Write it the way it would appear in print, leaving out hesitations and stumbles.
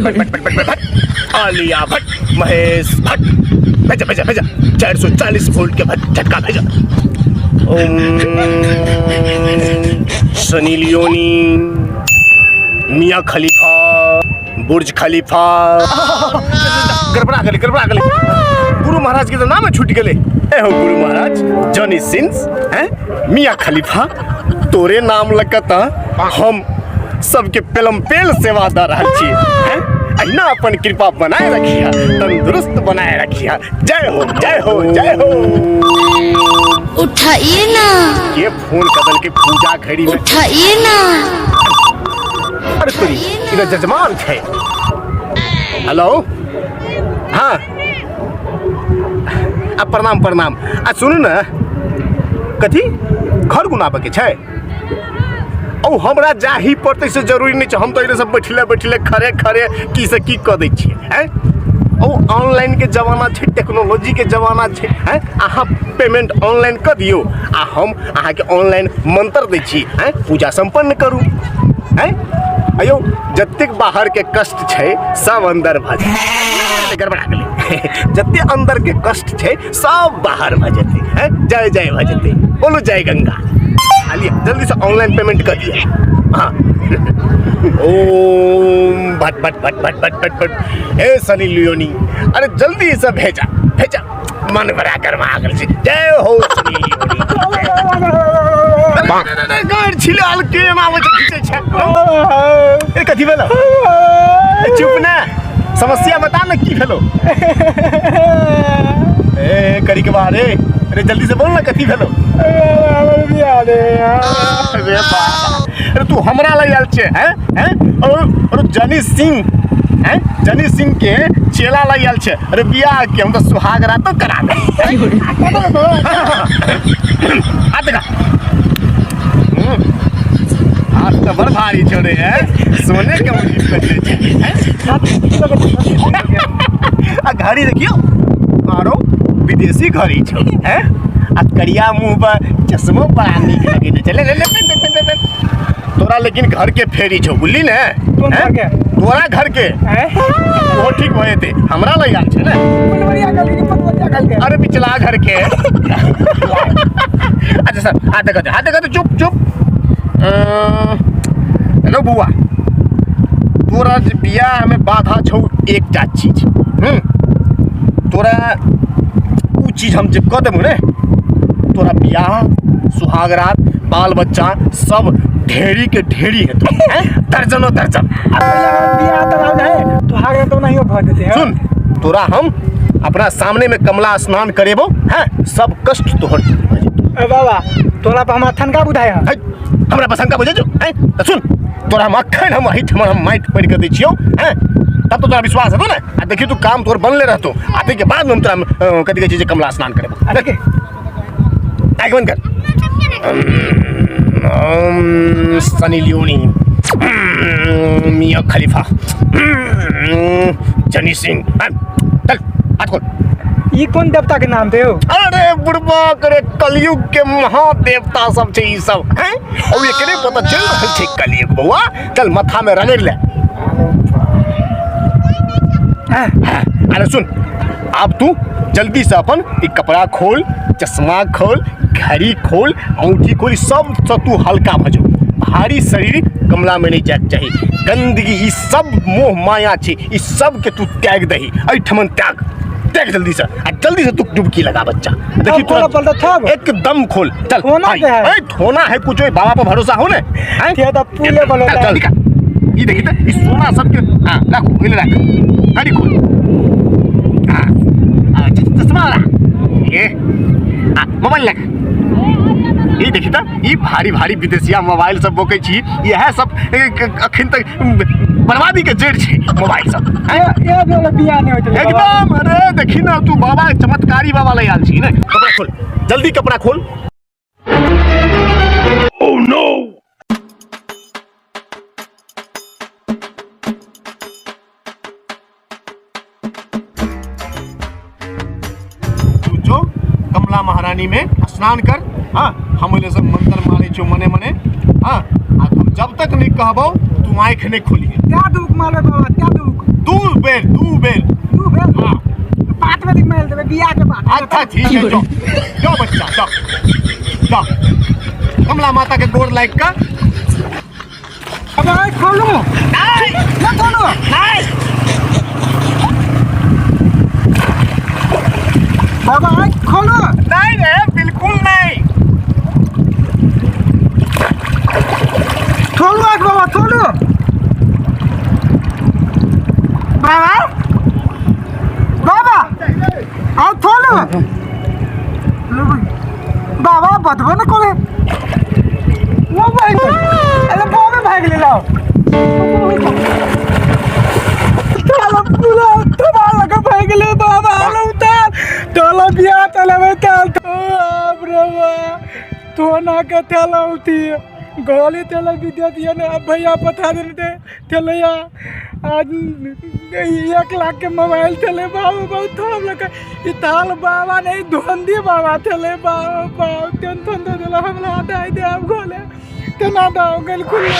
Bhatt Bhatt Bhatt Bhatt Bhatt, Alia Bhatt, Mahesh Bhatt, भेजा भेजा भेजा, 440 वोल्ट के भट्ट झटका भेजा। ओम सनी लियोनी, मियां खलीफा, बुर्ज खलीफा। गड़बड़ा गेलै, गड़बड़ा गेलै। गुरु महाराज के तऽ नामे छूटि गेलै। ए हो गुरु महाराज, जॉनी सिंस हैं, मियां खलीफा, तोरे नाम लऽ कऽ तऽ हम सबके पेलम पेल सेवा दऽ रहल छी हैं। अहिना अपन कृपा बनाए रखिया, तंदुरुस्त बनाए रखिया। जय हो, जय हो, जय हो। उठाइए ना। के फोन कदल के पूजा घड़ी में। उठाइए ना। अरे तोरी इधर जजमान छै। हेलो, हाँ, आ प्रणाम प्रणाम। आ सुनू ने, कथी घर गुनाबऽ के छै? ओ हमरा जाही पड़तै से जरूरी नहि छै। हम तऽ एहिसँ बैठले बैठले खड़े खड़े की से की कऽ दै छियै। आँय, ओ ऑनलाइनके जमाना छै, टेक्नोलॉजीके जमाना छै। आँय, अहाँ पेमेंट ऑनलाइन कऽ दियौ आ हम अहाँके ऑनलाइन मंत्र दै छी। आँय, पूजा सम्पन्न करू। आँय अयौ, जतेक बाहरके कष्ट छै सब अन्दर भऽ जेतै। गड़बड़ा गेलै। जतेक अन्दरके कष्ट छै सब बाहर भऽ जेतै। आँय, जय जय भऽ जेतै। बोलू जय गंगा। आ लिअ, जल्दीसँ ऑनलाइन पेमेंट कऽ दिअ। हाँ, ओम भट भट भट भट भट भट भट। हे सनी लियोनी, अरे जल्दी से भेजा भेजा, मन बड़ा गरमा गेल छै। जय हो सनी लियोनी। गाड़ छिलाल के एना में खींचे छै। ए कथी भेलो? ए, चुप ने, समस्या बता ने, की भेलो? ए करी के बारे, अरे जल्दी से बोल ना, कथी भेलो? अरे बाबा, अरे तू हमरा लग आयल छे? हैं हैं, और जनी सिंह हैं, जनी सिंह के चेला लग आयल छे। अरे बियाह के हम तो सुहाग रात तो करा दे। आ देखा, हाथ तो बड़ भारी छोड़े है, सोने के मुझे पहनले छे हैं? आ घड़ी देखियो, आरो विदेशी घड़ी छौ। हैं, आ करिया मुंह पर चश्मो बड़ा नीक लगेने छै। ले ले ले, पेन पेन पेन पेन। तोरा लेकिन घर के फेरी छौ, बुझली ने? कोन हैं? घर के? तोरा घर के। हैं? ओहो ठीक भऽ जेतै, हमरा लग आयल छै ने। पनवरिया गल के, पनवरिया गल के। अरे पिछला घर के। अच्छा सर, हाथ देखा दे, हाथ देखा दे। चुप चुप। हेलो बुआ, तोरा जे बियाह में बाधा छौ एकटा चीज। तोरा उ चीज हम जे कऽ देबौ ने, तोरा बियाह, सुहाग रात, बाल बच्चा सब ढेरी के ढेरी हेतौ, हैं? दर्जनों दर्जन। अब पहले अगर बियाह तो है तो हागे तो नहीं भर देते हैं। सुन, तोरा हम अपना सामने में कमला स्नान करेबो, हैं, सब कष्ट तोहर दूर भऽ जेतौ। ए बाबा, तोरा पर हमरा थनका बुझाय है। है, हमरा पसंद का बुझे जो हैं? तऽ सुन, तोरा हम अखन हम एहिठमा हम माटि पड़ि कऽ दै छियौ, हैं, तब तो तोरा विश्वास हेतौ ने। आ देखी, तू काम तोहर बनले रहतौ, आ ताहिके बाद हम तोरा कथी कहै छै जे कमला स्नान करेबो। ठीक है। आँखि बंद कर। सनी लियोनी, मियां खलीफा, जनी सिंह, चल हाथ खोल। ई कोन देवता के नाम देव? अरे बुढ़बा करे, कलयुग के महादेवता सब छै ई सब, हैं? और एकरे पता चल रहल छै कलयुग। बौआ चल, माथा में रगड़ ले। हाँ। अरे सुन, आब तू जल्दी से अपन ई कपड़ा खोल, चश्मा खोल, घड़ी खोल, औंठी खोल, ई सब से तू हल्का भऽ जो। भारी शरीर कमला में नहीं जायके चाही। गंदगी ई सब मोह माया छै, ई सब के तू त्याग दही एहिठमन। त्याग त्याग जल्दी से, आ जल्दी से तू डुबकी लगा बच्चा। देखी। तब खोला पड़ता तब? एकदम खोल, चल। होना आई, क्या है? ए, होना है कुछ, बाबा पर भरोसा हो ने, हैं? ते तो पुले बोलो। चल, चल, निकाल। ई देखी त, ई सोना सबके। हाँ, राखो, इले राख। गाड़ी खोल। हाँ, आ, चश्मा रख। ये आ मोबाइल रख। ई देखी त, ई भारी भारी विदेशिया मोबाइल सब बोकै छी। इएह सब अखन तक बर्बादी के जड़ छै मोबाइल सब, हैं? ये बोलो, बियाह नहीं होते बाबा। एकदम। अरे देखी ना, तू बाबा चमत्कारी बाबा ले आयल छी ने। कपड़ा खोल जल्दी, कपड़ा खोल। तू जो कमला महारानी में स्नान कर। हाँ, हम ओइले सब मंत्र मारै छियौ मने मने। हाँ, आ हम जब तक नहीं कहबौ तू आँखि नहीं खोलिहे। क्या दुख मारे बाबा, क्या दुख? 2 बेर, 2 बेर। 2 बेर? हाँ। 5 दिन मारि देबै बियाह के बाद। अच्छा, ठीक है, जाओ जाओ बच्चा, जाओ जाओ। कमला माता के गोर लाग का। अब आइ खोलू? नहीं। ना खोलू? नहीं। बाबा, आइ खोलू। नहीं रे, बिल्कुल नहीं। खोलू आँख बाबा, खोलू बाबा। बाबा, आउ खोलू बाबा। बतबो न कोले वो भाग। अरे, बाबे भाग ले लाओ। ताला पूरा तबाह लगा भाग ले बाबा। आलो उतार ताला, बिया ताला में ताल तो ब्रवा तो ना के ताला उठी गोली तेला विद्या दिया ने। अब भैया बता देने दे तेलैया आज 1 लाख के मोबाइल थे बाबू। बहुत थोड़ा लगा ई ताल बाबा नहीं धोंदी बाबा थे बाबा। बाबा तेन थोन दे दिला हमरा। हटाई दे अब गोले तेना दाव गेल खुले।